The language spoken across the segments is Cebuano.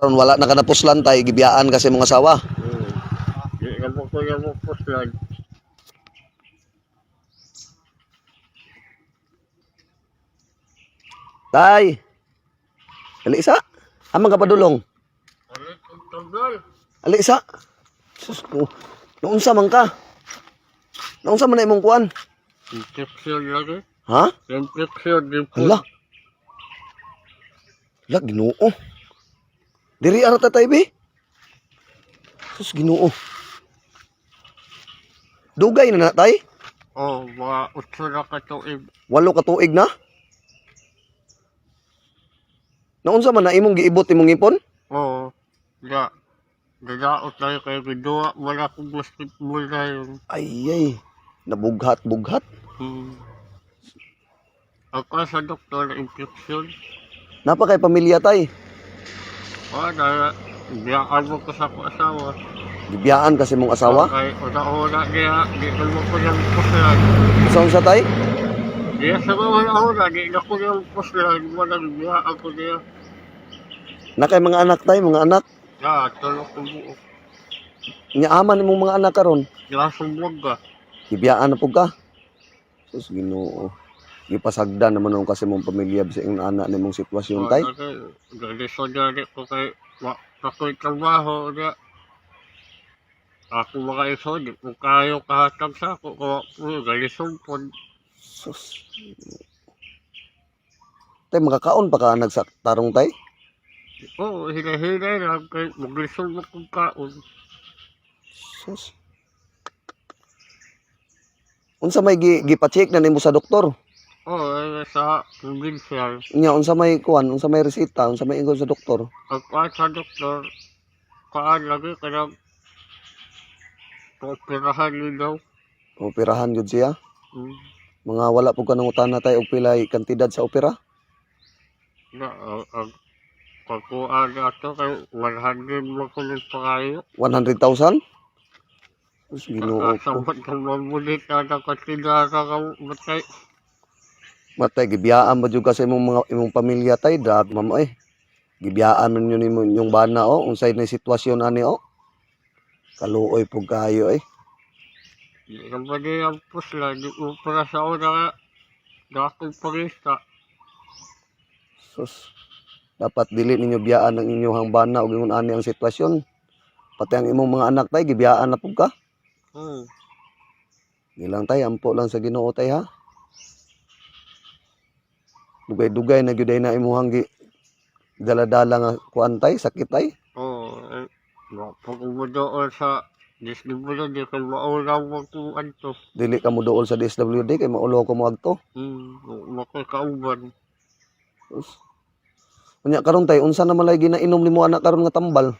Karon wala na ka napuslan, tay, gibiyaan kasi mong asawa. Di na mo ko na mo puslan. Tay. Ali isa. Amang ka padulong. Ulit ang tagal. Ali isa. Sus ko. Naunsa man ka? Naunsa man na imong kuan? Infection lagi. Ha? Infection di po. Hala. Hala, Ginoo. Diri ara ta tay bi. Sus, Ginoo. Dugay na na tay. Oh, mga 8 na katuig. 8 ka tuig na. Naunsa man na imong giibot imong ngipon? Oo. Ya. Nadaot tayo kay Giduwa. Wala akong basketball na yun. Ay ay. Nabughat bughat. Ako sa doktor, infection. Napa kay pamilya tay. Oh, na, biyaan mo ko sa akong asawa. Gibiyaan kasi mong asawa. Kay una-una niya, di ko mo ko niyang puslan. Sa unsa tay? Diya sa mga una-una, di na ko niyang puslan. Walang biyaan ko niya. Na kay mga anak tay, mga anak. Ya, tulog ko buo. Nya aman imong mga anak karon. Ya, sumwag ka. Gibiyaan na pud ka. Sus, Ginoo. Gipasagdan naman nung kasi mong pamilya sa iyong anak nimong sitwasyon tay. Galisod na rin ko kay, wa, ako'y trabaho niya. Ako mga iso, di ko kayo kahatag sa ako. Kawa ko, galisod po. Sus. Tay, makakaon pa ka nagsa tarong tay? Oo, hinahinay lang kay maglisod mo kong kaon. Sus. Unsa may gipa-check na nimo sa doktor? Oo, eh, sa provincial. Nya unsa may kuan, unsa may reseta, unsa may ingon sa doktor? Ang kuan sa doktor, kaan lagi kanang paoperahan ni daw. Operahan gyud siya. Mga wala pud ka nangutana tay og pilay kantidad sa opera? Na, ang pagkuan na ito kay 100 mo ko ng pangayo. 100,000? Sus, Ginoo Sa ko. ba't kang mabulit na nakatidara ka matay. Matay gibiyaan ba jud ka sa imong mga imong pamilya tay, drag ma'am eh. Gibiyaan man yun nimo inyong bana o, unsay na sitwasyon ani o. Kaluoy pud kayo eh. Di na ba niya ang pusla, di ko para sa una nga, dakong pangista. Sus. Dapat dili ninyo biyaan ang inyong bana og ingon ani ang sitwasyon. Pati ang imong mga anak tay gibiyaan na pud ka. Oo. Gilang tay, ampo lang sa Ginoo tay ha. Dugay-dugay na gyud ay na imuhang gi dala-dala nga kuan tay, sakit tay. Oo, eh, pag umudool sa dislibulo, di ko maulaw magkuhan to. Dili ka mo duol sa DSWD kay maulo ko mo agto. Makakauban. Sus. Unya karon tay, unsa naman lay ginainom nimo anak karon nga tambal?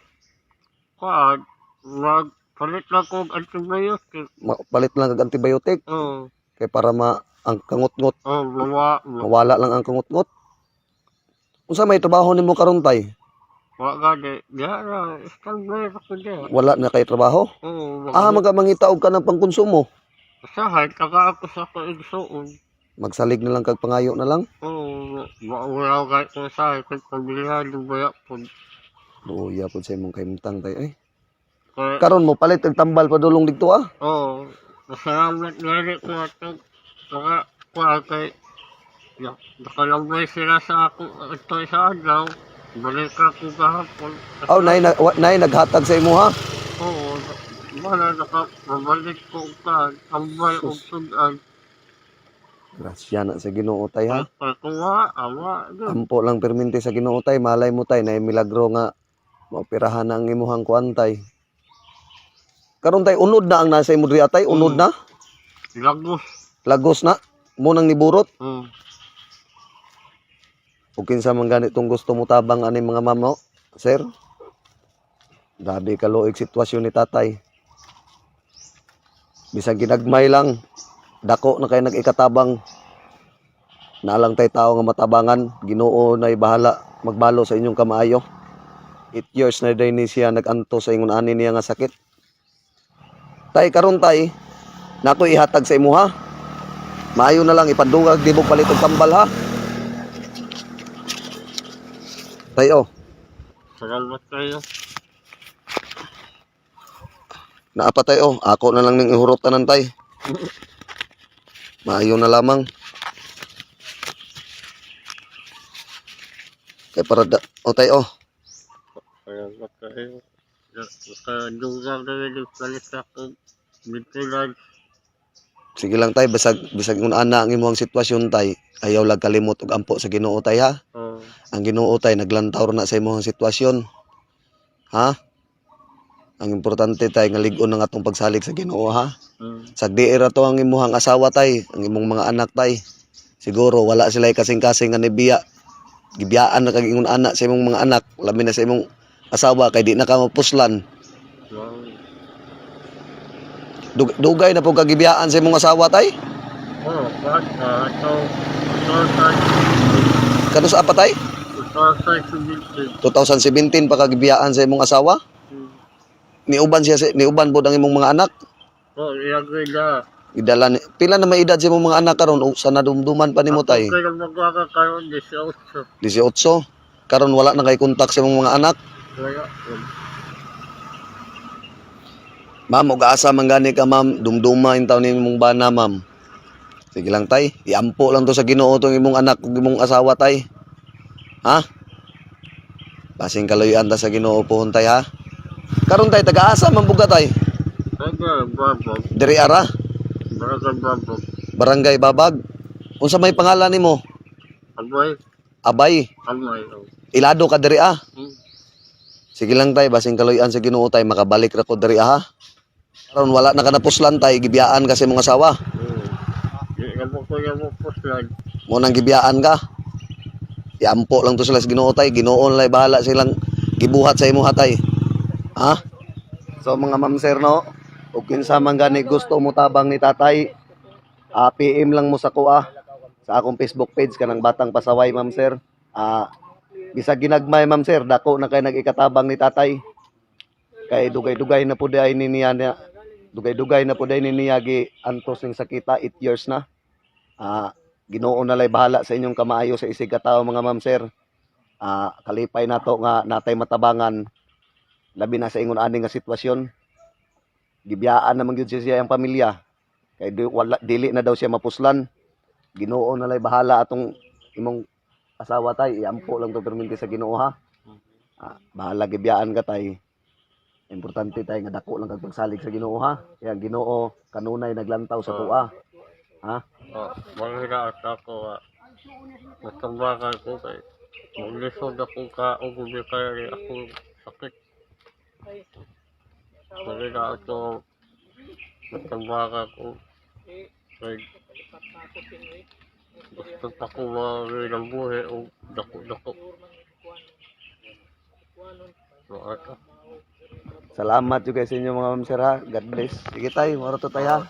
Kuan, magpalit lang kong antibiotic. Palit lang kag antibiotic Oo, kay para ma ang kangot-ngot, oo, mawa, mawala lang ang kangot-ngot. Unsa may trabaho nimo karon tay? wa gani. Diya na, standby ako diya. Wala na kay trabaho? Oo, Ah, magkamangita og ka ng pangkonsumo. Usahay, taga ako sa kaigsuon. Magsalig na lang kag pangayo na lang. Oo, maulaw kahit ko usahay, kung pamilya, lumaya po. Luya pud sa imong kahimtang tay ay. Kaya, Karon mo palit og tambal padulong didto ah. oo, masalamat gani ko at mga kuan kay nakalambay sila sa ako ito sa adlaw. Balik ako gahapon. Aw nay na, nay naghatag sa imo ha. Oo, wala naka, mabalik ko ka, tambay o sudan. Grasya na sa Ginoo tay ha. Pagkuha, awa, yun. Ampo lang perminti sa Ginoo tay, malay mo tay nay milagro nga maoperahan na ang imuhang kuan tay. Karon tay unod na ang nasa imo diri atay, unod na, Lagos. lagos na, mo nang niburot. Ug kinsa man ganitong gusto mo tabang ani mga mamo, sir? Grabe kaluig sitwasyon ni tatay. Bisan ginagmay lang, dako na kay nag-ikatabang. Naalang tay tao nga matabangan, Ginoo nay bahala magbalo sa inyong kamaayo. 8 years na day ni siya nag-anto sa ingon ani niya nga sakit. Tay karon tay, nako ihatag sa imo ha. Maayo na lang ipandugag di mo palit og tambal ha. Tay oh, Salamat kayo. Naa pa, tay, oh. Ako na lang ning ihurot tanan, tay. Maayo na lamang. Kay para da, o tay, oh. Salamat kayo. Nakadugang na rin yung palit ako. Maintenance. Sige lang, tay, bisag bisag kung ana ang imong sitwasyon, tay, ayaw lang kalimot og ampo sa Ginoo, tay, ha. Oh, Ang Ginoo, tay, naglantaw na sa imong sitwasyon. Ha? Ang importante, tay, nga lig-on ang atong pagsalig sa Ginoo, ha. Sagdi ra to ang imuhang asawa, tay, ang imong mga anak, tay. Siguro wala sila kasing-kasing nga nibiya. Gibiyaan na kag ingon ana sa imong mga anak, labi na sa imong asawa kay di na ka mapuslan. Wow. Dugay na po kagibiyaan sa imong asawa, tay. Oh, basta. Ito, ito, Kanus apa, tay? 2017. 2017 pa kagibiyaan sa imong asawa? Niuban siya sa, niuban pod ang imong mga anak. Oh, ilagay na. Idala ni, pila na may edad sa imong mga anak karon o sa nadumduman pa nimo, tay? Ako kayo magkakaroon, 18. 18. Karon wala na kay kontak sa imong mga anak. Wala. Ma'am, og asa man gani ka, ma'am, dumduma in taon nimong bana, ma'am. Sige lang, tay, iampo lang to sa Ginoo tong imong anak ug imong asawa, tay. Ha? Basing kaluyan ta sa Ginoo pohon, tay, ha. Karon, tay, taga-asa man buga, tay? Taga, babag. Diri ara, Barangay Babag. Barangay Babag. Unsa may pangalan nimo? Abay. Abay, Amay. Oh. Ilado ka diri, ah. Sige lang, tay, basing kaluyan sa Ginoo, tay, makabalik ra ko diri, ah, ha. Karon wala na ka napuslan, tay, gibiyaan kasi mong asawa. Di na mo ko yung puslan. Mo nang gibiyaan ka. Iampo lang to sila sa Ginoo, tay, Ginoo lay bahala silang gibuhat sa imo, tay. Ha? So mga ma'am sir, no, ug kinsa man gani gusto mo tabang ni tatay, PM lang mo sa kuha sa akong Facebook page kanang Batang Pasaway, ma'am sir. Bisag ginagmay, ma'am sir, dako na kay nag-ikatabang ni tatay. Kay dugay-dugay na pud ay ni niya na dugay-dugay na pud ay ni niya gi antos ning sakita, 8 years na. Ginoo na lay bahala sa inyong kamaayo sa isig ka tawo, mga ma'am sir. Kalipay nato nga natay matabangan labi na sa ingon ani nga sitwasyon. Gibiyaan naman gyud siya ang pamilya. Kay di, wala, dili na daw siya mapuslan. Ginoo na lay bahala atong imong asawa, tay, iampo lang to perminti sa Ginoo, ha. Bahala gibiyaan ka, tay. Importante, tay, nga dako lang kag pagsalig sa Ginoo, ha. Kaya ang Ginoo kanunay naglantaw sa tuwa. Oh, manghiraat ako. Matambakan ko kay. Maglisod ako ka o gubi kaya ako sakit. Manghiraat ako. Matambakan ko. Kay gusto pa ko ng buhay o dako-dako. Maata. Salamat jud kay sa inyo, mga ma'am sir, ha. God bless. Sige, tay, moro to, tay, ha.